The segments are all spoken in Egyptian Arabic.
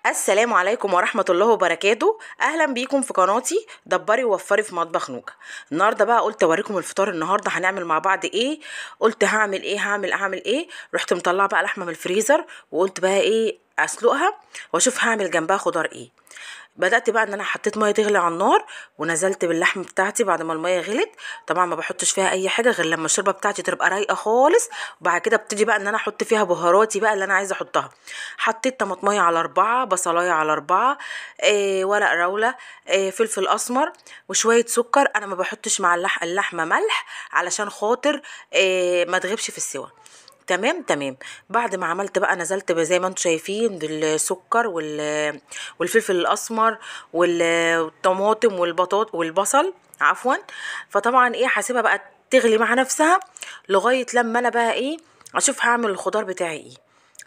السلام عليكم ورحمة الله وبركاته. اهلا بيكم في قناتي دبري ووفري في مطبخ نوكا. النهارده بقى قلت اوريكم الفطار. النهارده هنعمل مع بعض ايه؟ قلت هعمل ايه، هعمل ايه. رحت مطلعه بقى لحمه من الفريزر وقلت بقى ايه، اسلقها واشوف هعمل جنبها خضار ايه. بدات بقى ان انا حطيت مية تغلي على النار ونزلت باللحمه بتاعتي بعد ما المية غلت. طبعا ما بحطش فيها اي حاجة غير لما الشوربة بتاعتي تبقى رايقة خالص، وبعد كده ابتدي بقى ان انا احط فيها بهاراتي بقى اللي انا عايزه احطها. حطيت طماطميه على 4، بصلايه على 4، ورق راوله، فلفل اسمر وشوية سكر. انا ما بحطش مع اللحمة ملح علشان خاطر ما تغيبش في السوا. تمام تمام. بعد ما عملت بقى نزلت زي ما انتم شايفين بالسكر والفلفل الاسمر والطماطم والبطاط والبصل عفوا. فطبعا ايه، هسيبها بقى تغلي مع نفسها لغاية لما انا بقى ايه اشوف هعمل الخضار بتاعي ايه.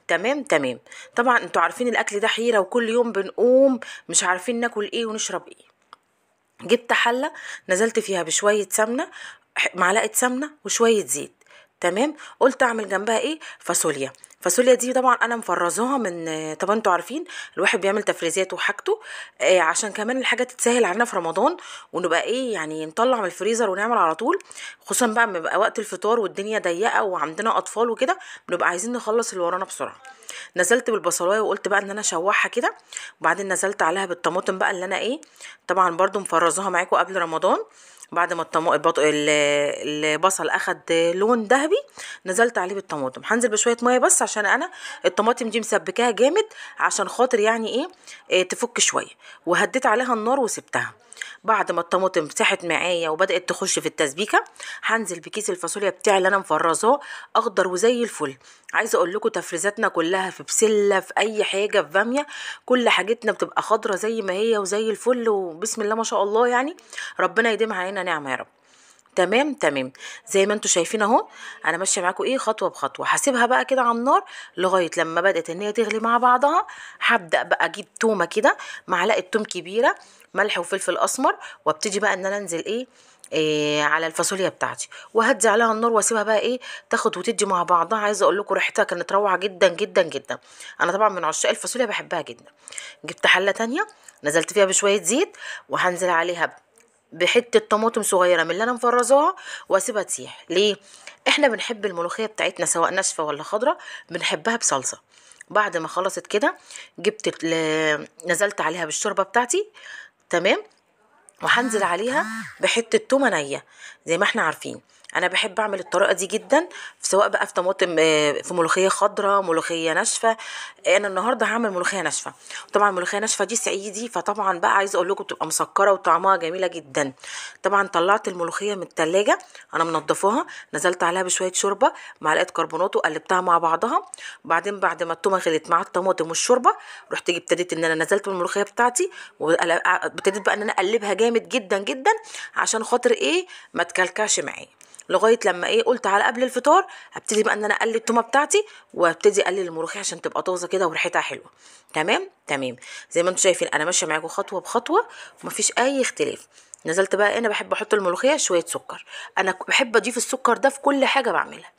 تمام تمام. طبعا انتوا عارفين الاكل ده حيره، وكل يوم بنقوم مش عارفين ناكل ايه ونشرب ايه. جبت حله نزلت فيها بشوية سمنه، معلقه سمنه وشوية زيت. تمام. قلت اعمل جنبها ايه، فاصوليا. فاصوليا دي طبعا انا مفرزاها من، طبعا انتوا عارفين الواحد بيعمل تفريزات وحاجته، عشان كمان الحاجة تتسهل علينا في رمضان ونبقى ايه يعني نطلع من الفريزر ونعمل على طول، خصوصا بقى لما بيبقى وقت الفطار والدنيا ضيقه وعندنا اطفال وكده، بنبقى عايزين نخلص اللي ورانا بسرعة. نزلت بالبصلايه وقلت بقى ان انا اشوحها كده، وبعدين نزلت عليها بالطماطم بقى اللي انا ايه طبعا برده مفرزاها معاكم قبل رمضان. بعد ما البصل اخد لون ذهبي نزلت عليه بالطماطم. هنزل بشوية مية بس عشان انا الطماطم دي مسبكاها جامد، عشان خاطر يعني ايه تفك شوية. وهديت عليها النار وسبتها. بعد ما الطماطم ساحت معايا وبدات تخش في التسبيكه، هنزل بكيس الفاصوليا بتاعي اللي انا مفرزاه اخضر وزي الفل. عايزه اقول لكم تفريزاتنا كلها في بسلة، في اي حاجة، في باميه، كل حاجتنا بتبقى خضرة زي ما هي وزي الفل، وبسم الله ما شاء الله، يعني ربنا يديمها علينا نعمه يا رب. تمام تمام. زي ما انتم شايفين اهو انا ماشية معاكم ايه خطوة بخطوة. هسيبها بقى كده على النار لغاية لما بدات ان هي تغلي مع بعضها. هبدا بقى اجيب تومة كده، معلقه توم كبيرة، ملح وفلفل اسمر، وابتدي بقى ان انا انزل ايه على الفاصوليا بتاعتي، وهدي عليها النار واسيبها بقى ايه تاخد وتدي مع بعضها. عايزه اقول لكم ريحتها كانت روعه جدا جدا جدا. انا طبعا من عشاق الفاصوليا، بحبها جدا. جبت حله تانية نزلت فيها بشوية زيت، وهنزل عليها بحته طماطم صغيرة من اللي انا مفرزاها، واسيبها تسيح. ليه؟ احنا بنحب الملوخية بتاعتنا سواء ناشفة ولا خضرة بنحبها بصلصه. بعد ما خلصت كده جبت نزلت عليها بالشوربه بتاعتي. تمام. وهنزل عليها بحته تومة نيه. زي ما احنا عارفين انا بحب اعمل الطريقة دي جدا، سواء بقى في طماطم، في ملوخية خضراء، ملوخية ناشفة. انا النهارده هعمل ملوخية ناشفة. طبعا الملوخية ناشفة دي صعيدي، فطبعا بقى عايزه اقول لكم بتبقى مسكره وطعمها جميلة جدا. طبعا طلعت الملوخية من الثلاجة انا منضفاها، نزلت عليها بشوية شوربة، معلقه كربونات، وقلبتها مع بعضها. وبعدين بعد ما التومه غلت مع الطماطم والشوربه، رحت ابتديت ان انا نزلت بالملوخيه بتاعتي، وابتديت بقى ان انا اقلبها جامد جدا جدا عشان خاطر ايه ما تكلكعش معايا، لغاية لما ايه قلت على قبل الفطار هبتدي بقى ان انا اقلي التومه بتاعتي، وابتدي اقلي الملوخية عشان تبقى طازة كده وريحتها حلوة. تمام تمام. زي ما انتم شايفين انا ماشية معاكم خطوة بخطوة ومفيش اي اختلاف. نزلت بقى، انا بحب احط الملوخية شوية سكر، انا بحب اضيف السكر ده في كل حاجة بعملها.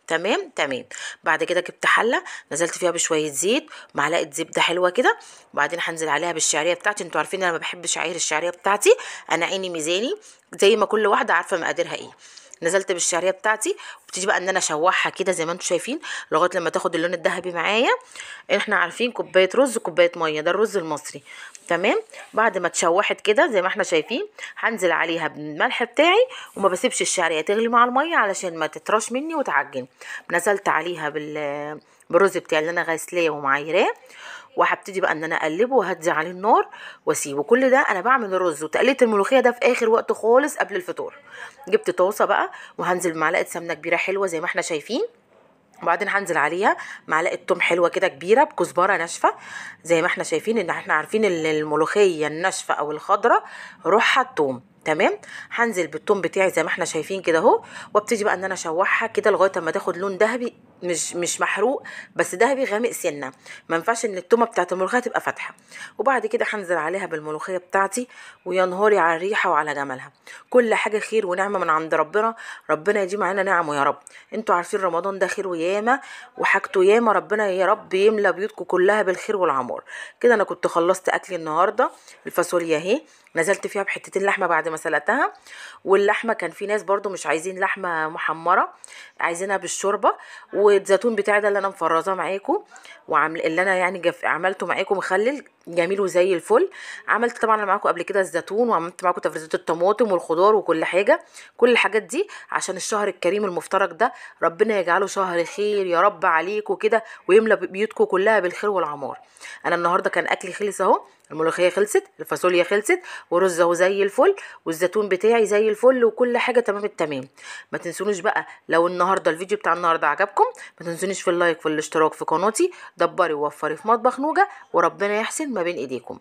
تمام تمام. بعد كده جبت حله نزلت فيها بشوية زيت، معلقه زبدة حلوة كده، وبعدين هنزل عليها بالشعريه بتاعتي. انتوا عارفين انا ما بحبش عير الشعرية بتاعتي، انا عيني ميزاني زي ما كل واحدة عارفه مقاديرها ايه. نزلت بالشعريه بتاعتي وابتدي بقى ان انا اشوحها كده زي ما انتم شايفين لغاية لما تاخد اللون الذهبي معايا. احنا عارفين كوباية رز كوباية مية، ده الرز المصري. تمام. بعد ما اتشوحت كده زي ما احنا شايفين هنزل عليها بالملح بتاعي، وما بسيبش الشعرية تغلي مع المية علشان ما تترش مني وتعجن. نزلت عليها بالرز بتاعي اللي انا غسلاه ومعايراه، وهبتدي بقى ان انا اقلبه وهدي عليه النار واسيبه. كل ده انا بعمل الرز وتقليه الملوخية ده في اخر وقت خالص قبل الفطور. جبت طاسه بقى وهنزل بمعلقه سمنه كبيرة حلوة زي ما احنا شايفين، وبعدين هنزل عليها معلقه توم حلوة كده كبيرة بكزبره ناشفة. زي ما احنا شايفين ان احنا عارفين ان الملوخية الناشفه او الخضراء روحها التوم. تمام. هنزل بالتوم بتاعي زي ما احنا شايفين كده اهو، وابتدي بقى ان انا اشوحها كده لغاية اما تاخد لون ذهبي مش محروق، بس دهبي غامق سنة. ما ينفعش ان التومه بتاعت الملوخية تبقى فاتحة. وبعد كده هنزل عليها بالملوخيه بتاعتي، ويا نهاري على الريحة وعلى جمالها. كل حاجة خير ونعمه من عند ربنا، ربنا يديم علينا نعمه يا رب. انتوا عارفين رمضان ده خير وياما وحاجته ياما، ربنا يا رب يملى بيوتكم كلها بالخير والعمار. كده انا كنت خلصت اكلي النهارده. الفاصوليا اهي نزلت فيها بحتتين لحمه بعد ما سلقتها، واللحمة كان في ناس برضو مش عايزين لحمه محمرة، عايزينها بالشوربه. والزيتون بتاعي ده اللي انا مفرزاه معاكم، وعامل اللي انا يعني عملته معاكم مخلل جميل وزي الفل. عملت طبعا معاكم قبل كده الزيتون، وعملت معاكم تفريزات الطماطم والخضار وكل حاجة، كل الحاجات دي عشان الشهر الكريم المفترج ده ربنا يجعله شهر خير يا رب عليكم كده، ويملى بيوتكم كلها بالخير والعمار. انا النهارده كان اكلي خلص اهو، الملوخية خلصت، الفاصوليا خلصت، ورز اهو زي الفل، والزيتون بتاعي زي الفل، وكل حاجة تمام التمام. ما تنسونوش بقى لو النهارده الفيديو بتاع النهارده عجبكم، ما تنسونيش في ال like والاشتراك في قناتي دبري ووفري في مطبخ نوجه، وربنا يحسن ما بين ايديكم.